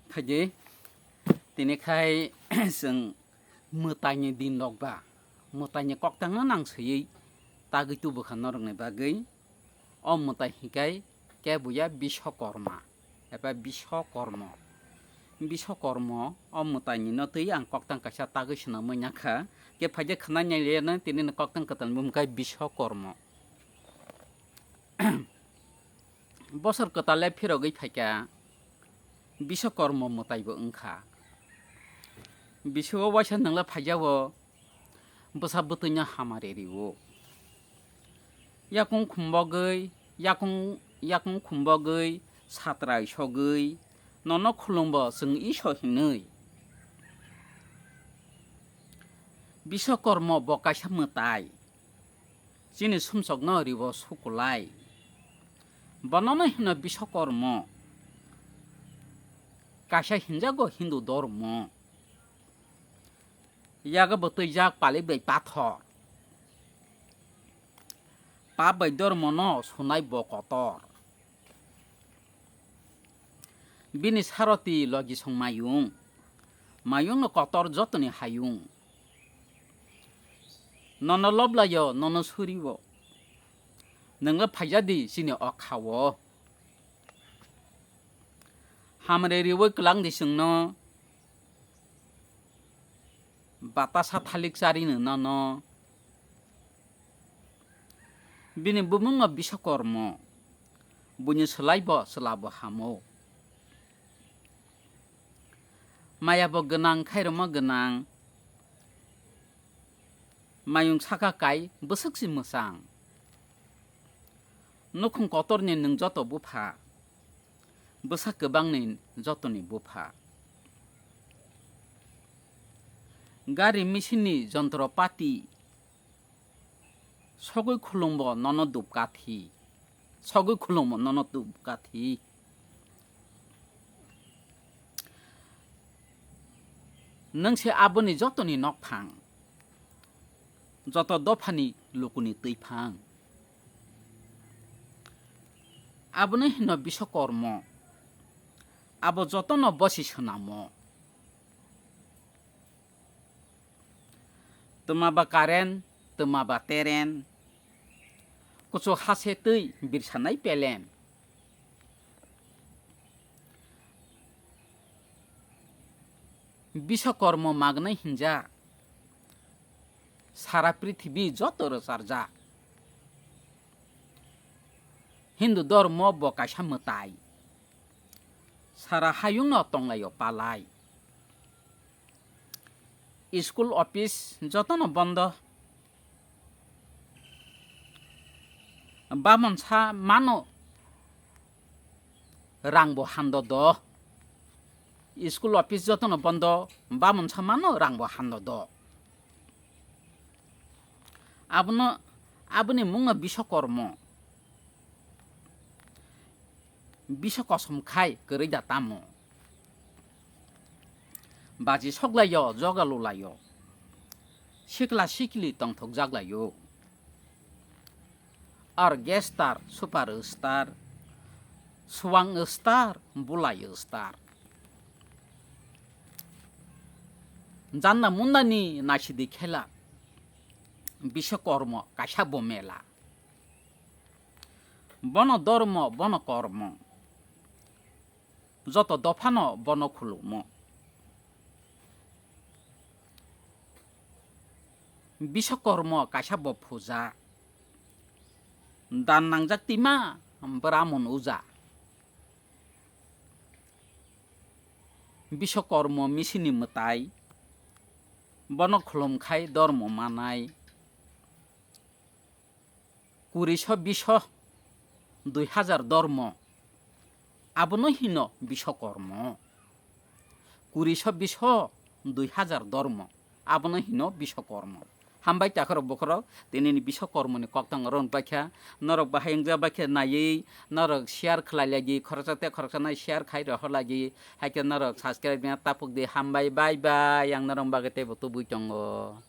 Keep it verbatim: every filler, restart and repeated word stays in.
Phaidi, tini khai chwng mwtaini din rok ba, mwtaini koktangno nang swiwi tagwi tubukha norokni bagwi. O mwtai hinkhe kebo ya Biswakorma eba Biswakormo. Biswakormo o mwtaini no twi ang koktang kaisa tagwi swnamwi nakha. Khe phaidi khwnai nailaiya no tini ni koktang kwtal bumung khai Biswakormo. Bosor kwtal le phirogwi phaikha, Biswakormo mwtai bo wngkha. Bisio waisa nwngla phaijao, bwsa bwtwino hamari rio. Yakung khumbogwi, yakung, yakung khumbogwi, satrai sogwi, nono khulumbo chwng Iso hinwi. Biswakormo bo kaisa mwtai. Chini sumsokno ribo sukulai. Bonono hino Biswakormo. Kaisa hinjago Hindu dormo. Yago bo twijak palik bai pathor. Pap bai dormono sunai bo kotor. Bini saroti logisong mayung. Mayungno kotor jotoni hayung. Nono loblaio, nono surio. Nwngno phaijadi chini o khao. Hamre riwi kwlangdi chwngno. Batasa thalik charino nono. Bini bumungno Biswakormo. Buini swlaibo chwlabo hamo. Mayabo gwnang, khairokma gwnang. Mayung saka kai bwswk si mwchang. Nukhung kotorni nwng joto bupha. Bwsa kwbangni jotoni bupha. Gari misinni jontropati. Sogwi khulumbo nono dubkathi. Sogwi khulumbo nono dubkathi. Nwng se aboni jotoni nokphang. Joto dophani lukuni twiphang. Abono hino Biswakormo. Abo jotono bosi swnamo. Twma ba karen, twma ba teren. Kuchuk hase twi birsanai pelen. Biswakormo magnai hinjak. Sara prithibi joto rwcharjak. Hindu dormo bo kaisa mwtai. Sara hayungno tonglaio palai. School office jotono bondo. Bamonsa mano rangbo hando do. School office jotono bondo, bamonsa mano rangbo hando do. Abono, aboni mungno Biswakormo. Bisa kosom khai kwrwi da tamo. Baji soklaio, joga lulaio. Sikla sikli tongthokjaklaio. Ar guest star, super star, swang star, bulai star. Janna mundani naisidi khela. Biswakormo kaisa bo mela. Bono dormo, bono kormo. Joto dophano bono khulumo. Biswakormo kaisa bo phuja. Dan nangjak tima Brahmon uja. Biswakormo misini mwtai. Bono khulum khai dormo manai. Kuriso biso dui hazar dormo, abono hino Biswakormo. Kuriso biso dui hazar dormo, abono hino Biswakormo. Hambai takhorok bokhorok, tinini Biswakormoni koktang ron paikha, norok bahai wngja baikhe naiwi, norok share khlai lagi, khoroksa tei khoroksa nai share khai rohor lagi, haikhe norok subscribe ya tapuk di, hambai, bye bye, yang norok bagwi teibo tubui tongo.